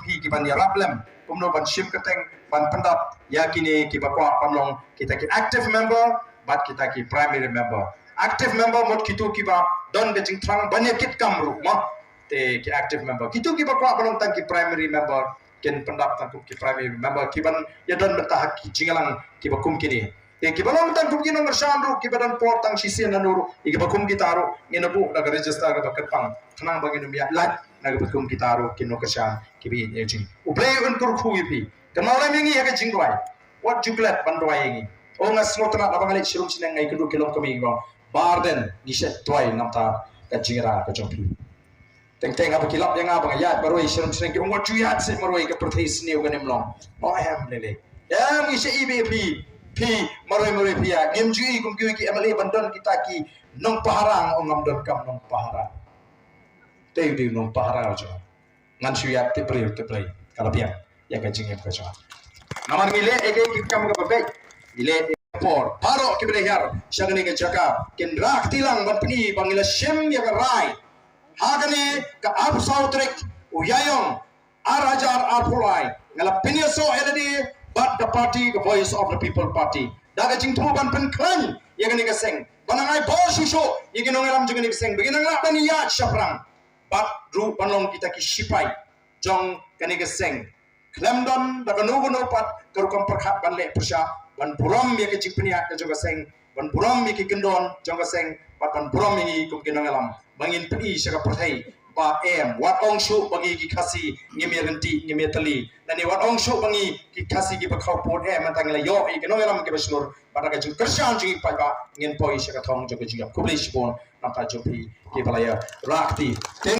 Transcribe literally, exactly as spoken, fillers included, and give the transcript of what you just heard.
Phi ki ban ïarap lem kumno ban shim kyrteng ban pyndap ïa kine kiba kwah ban long kita ki active member bad kita ki primary member. Active member mut kito kiba don ka jingthrang ban ïa kit kam ruh mo. Te ki active member, kito kiba kwah ban long tang ki primary member kin pyndap tang kum ki primary member ki ban ïa don bynta ha ki jingïalang kiba kum kine. Te kiba long tang kum ki nongkyrshan ruh kiba don por tang shisien na ruh, ïa kiba kum kita ruh ngin ïa buh da ka register kaba kyrpang khnang ba ngin ïa lait na kiba kum kita ruh ki nongkyrshan kiba ïeit ïa jing. U Blei un kyrkhu ïa phi. Kynmaw lem ïa ngi ha ka jingduwai. Wat ju klet ban duwai ïa ngi. O nga sngewtynnat haba nga leit sharum shneng nga ïakynduh ki longkmie, ki ong, Bah Ardent, ngi shait duwai namar ka jingïada ka jong phi. Teng teng haba ki lap ïa nga ba nga ïaid marwei sharum shneng, ki ong, wat ju ïaid seh marwei, ka pyrthei sniew kan ym long. O em lei lei. Em, ngi shait ïeit ïa phi, phi marwei marwei phi ïaid. Ngim ju i kum kiwei ki M L A ban don kita ki nongpahara, nga ong ngam donkam nongpahara. Te u dei u nongpahara jong nga. Ngan shu ïaid tip briew tip Blei, ka la biang ïa ka jingim ka jong nga. Namar ngi leh ïa ki kam kaba beit, ngi leh ïa ka por. Baroh kiba la hiar sha kane ka jaka kin rah kti lang ban pyni ba ngi la shim ïa ka rai. Ha kane ka arphew saw tarik u Ïaïong ar hajar arphew lai, nga la pynïasoh ïa lade bad ka party, ka Voice of the People Party, da ka jingthmu ban pynkhlaiñ ïa kane ka seng, ban nang ai bor shuh shuh ïa ki nongïalam jong kane ka seng ba kin nang lah ban ïaid shaphrang bad ruh ban long kita ki shipai jong kane ka seng. Khlem don da kano kano pat ka rukom pyrkhat ban leh pyrshah, ban burom ïa ka jingpynïaid ka jong ka seng, ban burom ïa ki kyndon jong ka seng, bad ban burom ïa ngi kum ki nongïalam, ba ngin pyni sha ka pyrthei ba em, wat ong shuh ba ngi ki Khasi ngim ïa ryntih, ngim ïa tylli, lane wat ong shuh ba ngi ki Khasi kiba khawpud, em, mynta ngi la ïoh ïa ki nongïalam kiba shlur, bad da ka jingkyrshan jong ngi paidbah ngin poi sha ka thong jong ka jingïap. Khublei shibun na ka bynta jong phi kiba la ïa rah kti.